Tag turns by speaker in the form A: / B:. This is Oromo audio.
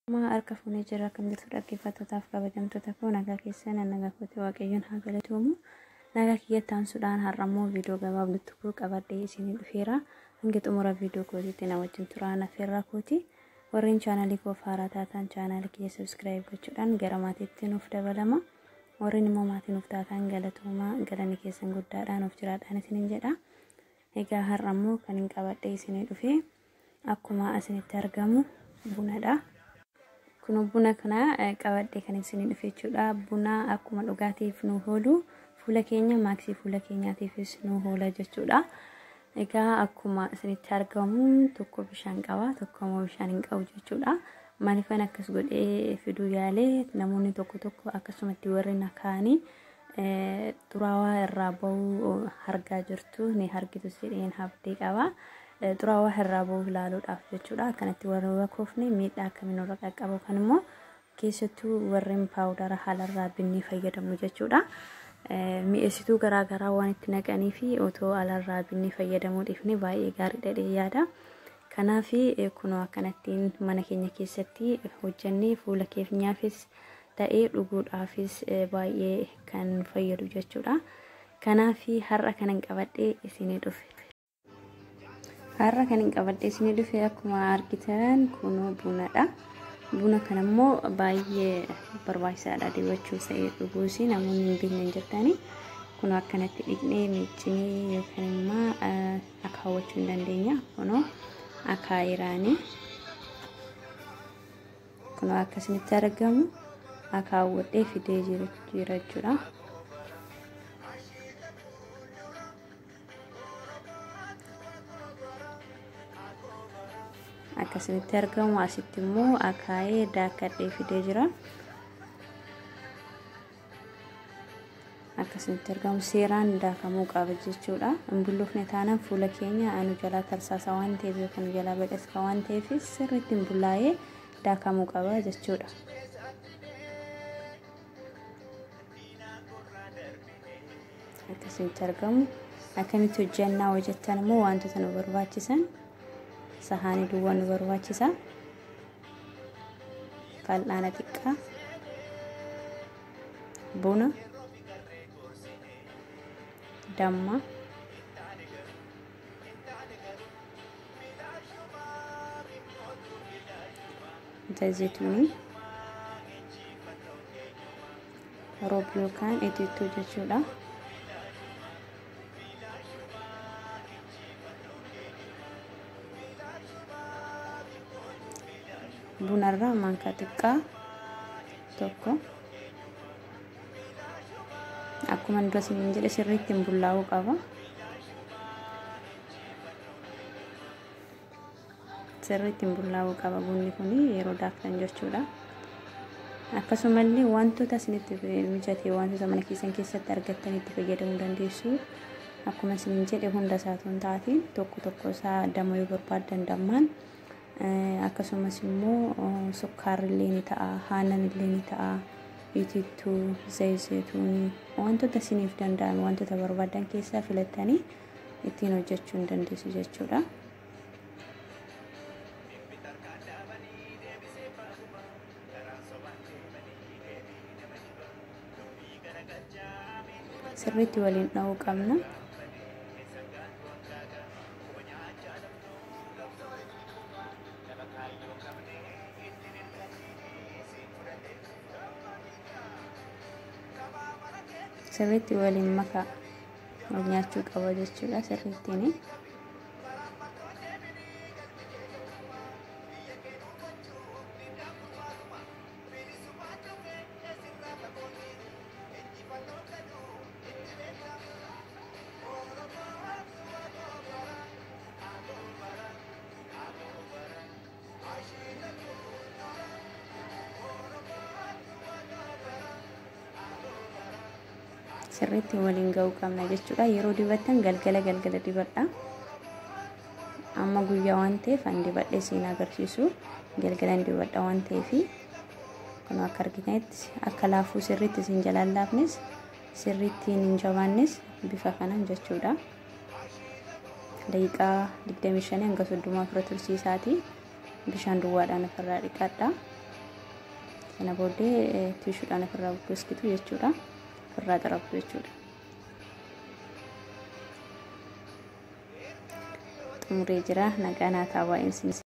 A: Harka fuunee jira akkam jirtu dhaggeeffattootaaf kabajamtoota koo, nagaa keessan? Nagaa kooti, Waaqayyoon haa galatoomu. Nagaa kiyyatti aansuudhaan har'ammoo viidiyoo gabaabduu tokko qabadhee isinii dhufeera. Hanga xumura viidiyoo kootiitti na wajjin turaa affeerraa kooti. Warreen chaanalii koo haaraa taatan chaanalii kiyya subscribe gochuudhaan gara maatiitti nuuf dabalama. Warreen immoo maatii nuuf taatan galatoomaa, galanni keessan guddaadhaan, of jiraadhaan isiniin jedha. Egaa har'ammoo kan hin qabadhee isinii dhufe akkuma isinitti argamu bunadha. Kun buna kana qabadhee kan isinii dhufe jechuudha. Buna akkuma dhugaatiif nu oolu, fuula keenya maaksii fuula keenyaatiifis nu oola jechuudha. Egaa akkuma isinitti argamu tokko bishaan qaba, tokko immoo bishaan hin qabu jechuudha. Maaliifan akkas godhee fiduu yaalee? Namoonni tokko tokko akkasumatti warri na kaa'anii xuraawaa irraa bahuu argaa jirtu, ni argitu jedheen abdii qaba. Xuraawaa irraa bahuu ilaaluudhaaf jechuudha. Akkanatti warri wakoofne miidhaa akkamii nurra qaqqabu kan immoo keessattuu warreen paawudara haalarraa binnee fayyadamu jechuudha. Mi'eessituu garaagaraa waan itti naqanii fi otoo alarraa binnee fayyadamuu dhiifne baay'ee gaariidha jedhee yaada. Kanaaf kunoo akkanattiin mana keenya keessatti hojjennee fuula keenyaafis ta'ee dhuguudhaafis baay'ee kan fayyadu jechuudha. Kanaaf har'a kanan qabadhee isinii dhufe. Har'a kan hin qabadhee isinii dhufe akkuma argitan kunoo bunadha. Buna kana immoo baay'ee barbaachisaadha dibachuu ta'ee dhuguus, namoonni hin beekne hin jirtani. Kunoo akkanatti dhiqnee miiccinee yookaan immoo akaawwachuu hin dandeenya. Kunoo akaayiraanii. Kunoo akkasinitti argamu akaawwadhee fidee jira jechuudha. Akkasinitti argamu asitti immoo akaayee daakadhee fidee jira. Akkasinitti argamu seeraan daakamuu qaba jechuudha. Hin bulloofne taanaan fuula keenya anu jalaa tarsaasa waan ta'eef yookaan jalaa baqasqa waan ta'eef sirriitti hin bullaa'ee daakamuu qaba jechuudha. Akkasinitti argamu akkamitti hojjannaa hojjettan immoo wantoota nu barbaachisan sahaanii duwwaa nu barbaachisa. Fal'aana xiqqaa, buna, damma, zayituunii, roob yookaan itittuu jechuudha. Bunarraa maankaa xiqqaa tokko. Akkuma dura isiniin jedhe sirriitti hin bullaa'uu qaba. Sirriitti hin bullaa'uu qaba bunni kun yeroo daaktan jechuudha. Akkasumallee wantoota isinitti mijate, wantoota mana keessan keessatti argattan itti fayyadamuu dandeessu. Akkuma isiniin jedhe hunda isaatu hin taatiin tokko tokko isaa damma yoo barbaaddan dammaan, akkasumas immoo sukkaarrillee ni ta'a, aannan ni ta'a, itittuu, zayituunii, wantoota isiniif danda'an, wantoota barbaadan keessaa filattanii ittiin hojjechuu hin dandeessu jechuudha. Sirriitti waliin dha'uu qabna. Sirriitti waliin makaa, wal nyaachuu qaba jechuudha sirriittiin. Sirriitti waliin ga'uu qabna jechuudha. Yeroo dibattan galgala galgala dibadha. Amma guyyaa waan ta'eef an dibadhee siin agarsiisu, galgalan dibadha waan ta'eef kun akka argitanitti akka laafuu sirriitti isin jalaan laafnes sirriitti hin jabaannes bifa kanaan jechuudha. Daqiiqaa 25 hanga 30 ofirra tursiisaati. Bishaan duwwaadhaan ofirraa dhiqadha. Sana booddee tiishuudhaan ofirraa goskitu jechuudha. Ofirraa xarabdu jechuudha. Xumuree jira. Nagaa naa taa'aa.